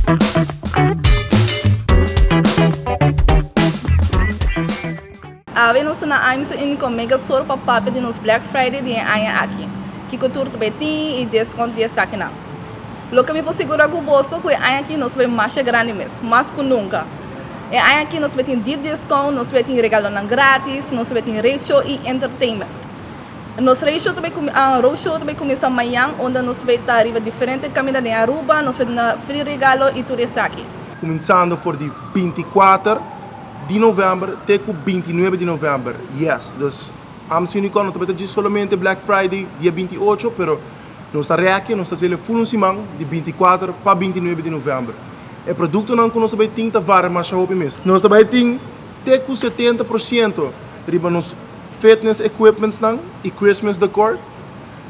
Awe nos ta na AMC Unicom Mega Store pa papia di nos Black Friday di e aña aki. Kiko tur ta bay tin y descont di esakinan. Loke mi por sigura cu boso cu e aña aki nos bay masha grandi mes, mas cu nunca. E aña aki nos bay tin deep discount, nos bay tin regalonan gratis, nos bay tin rate show y entertainment. Nos rate show ta bay road show ta bay cuminsa mañan unda nos bay ta riba diferente caminda den Aruba, nos bay duna free regalo y tur esaki. Cuminsando for di 24 di november te cu 29 di november. Yes, dus AMC Unicorn no ta bay ta djis solamente Black Friday dia 28, pero nos ta reki, nos ta haciel e full un siman di 24 pa 29 di november. E productonan cu nos ta bay tin ta varia masha hopi mes. Nos ta bay tin te cu 70% riba nos fitness equipmentsnan y Christmas decor.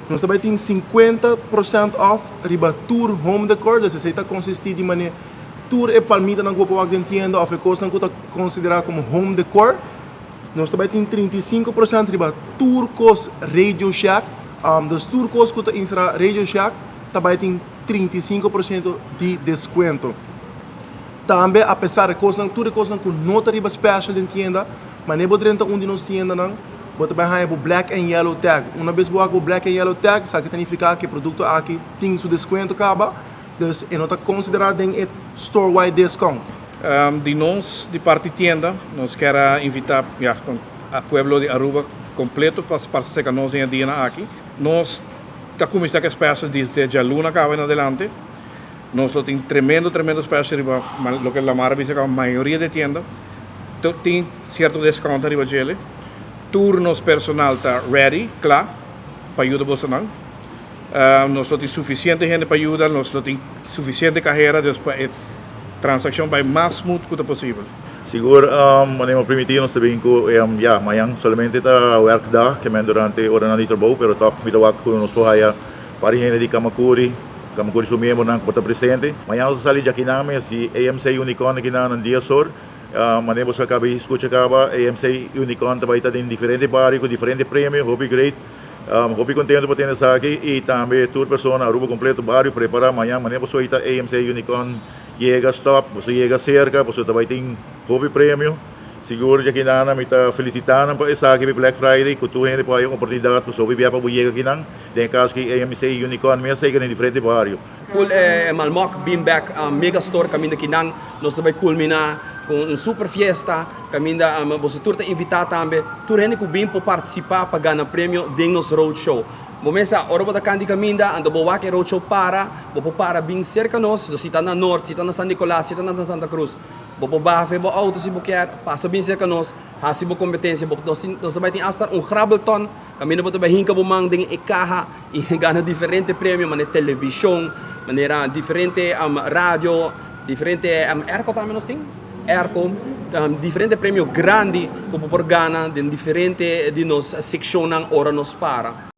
Nos ta bay tin 50% off riba tur home decor, dus esey ta consisti di mane tur e palmitanan cu bo por wak den tienda of e cosnan cu ta considera como home decor. Nos ta bay tin 35% riba tur cos Radio Shack. Dus tur cos cu ta insera Radio Shack ta bay tin 35% di descuento. Tambe apesar e cosnan, tur e cosnan cu no ta riba special den tienda, mane bo drenta un di nos tiendanan, bo ta bay haya bo black and yellow tag. Una bes bo wak bo black and yellow tag, esaki ta nifica cu e producto aki tin su descuento caba, dus e no ta considera den e store wide discount. Di nos, di parti tienda, nos kier a invita, ya, a pueblo di Aruba completo pa parse cerca nos den e dianan aki. Nos ta cuminsa cu e special desde djaluna caba en adelante. Nos lo tin tremendo, tremendo special riba loke Lamar a bisa caba mayoria di e tienda tin cierto descount ariba djele. Tur nos personal ta ready, cla, pa yuda bosonan. Nos lo tin suficiente hende pa yuda, nos lo tin suficiente cahera dus pa e transaccion bay mas smooth cu ta posibel. Sigur, manera mi a primiti nos ta bin cu ya, mañan solamente ta werkdag, ke men durante oranan di trabou, pero tog mi ta wak cu nos por haya par di hende di Camacuri, Camacuri su miembronan cu por ta presente. Mañan nos ta sali djakinan mes di AMC Unicorn akinan nan dia sor. Manera boso a caba di scucha caba, AMC Unicorn ta bay ta den diferente bario cu diferente premio, hopi great. Hopi contento pa tende esaki y tambe tur persona Aruba completo bario prepara mañan manera boso ta AMC Unicorn yega stop boso yega cerca boso ta bay tin hopi premio sigur djaki nan mi ta felicita nan pa esaki pa Black Friday cu tur hende por haya oportunidad pasobra hopi bia pa bo yega akinan den e caso ki AMC Unicorn mes a yega den diferente bario. Full e Malmok bin bek mega store caminda kinan nos ta bay culmina cu un super fiesta caminda boso tur ta invita tambe tur hende cu bin por participa pa gana premio den nos road show. Bo mesa ora bo ta can di caminda anto bo wak e road show para bo por para bin cerca nos si ta na Noord si ta na San Nicolas si ta na Santa Cruz bo por baha fe bo auto si bo kier pasa bin cerca nos haci bo competencia bo nos ta bay tin hasta un grabbelton Kaminda bo ta bai hinka bo man den e kaha i gana diferente premio manera televishon, manera diferente radio, diferente airco tambe nos tin, airco, diferente premio grandi ku bo por gana den diferente di nos sekshonnan ora nos para.